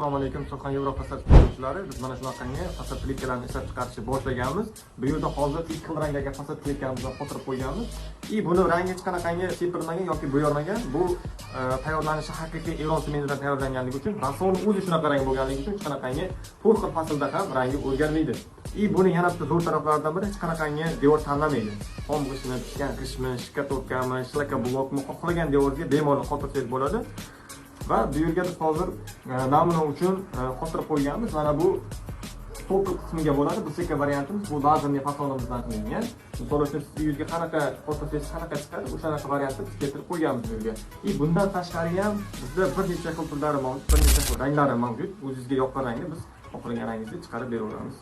Assalomu alaykum, Surxon Yevro fasad quruvchilari. Biz mana shunaqangi fasad plitkalarni ishlab chiqarishni boshlaganmiz. Bu yerda hozir ikki xil rangdagi fasad plitkamizdan qotirib qo'yganmiz. И buni rangi hech qanaqangi sepilmagan yoki bo'yalmagan. Bu tayyorlanishi haqiqiy Eron sementidan tayyorlanganligi uchun, rasoni o'zi shunaqa rang bo'lganligi uchun hech qanaqangi to'rt xil faslda ham rangi o'zgarmaydi. И buni yana bitta zo'r taraflaridan biri, hech qanaqangi devor tanlamaydi. Xom g'ishtmi, pishgan g'ishtmi, штукатурка mi, шлакоблок mi, xohlagan devorga bemalol qotirsangiz bo'ladi. Va bu yerga biz hozir namuna uchun qotirib qo'yganmiz. Mana bu to'lqin qismiga bo'ladi. Bu seka variantimiz, bu лазерный fasonimizdan qilingan. Misol uchun, siz uyingizga qanaqa qotirsangiz qanaqa chiqadi, o'shanaqa variantni biz keltirib qo'yganmiz bu yerga. И bundan tashqari ham bizda bir necha xil turlari mavjud, bir necha xil ranglari mavjud. O'zingizga yoqqan rangni biz xohlagan rangingizda chiqarib beraveramiz.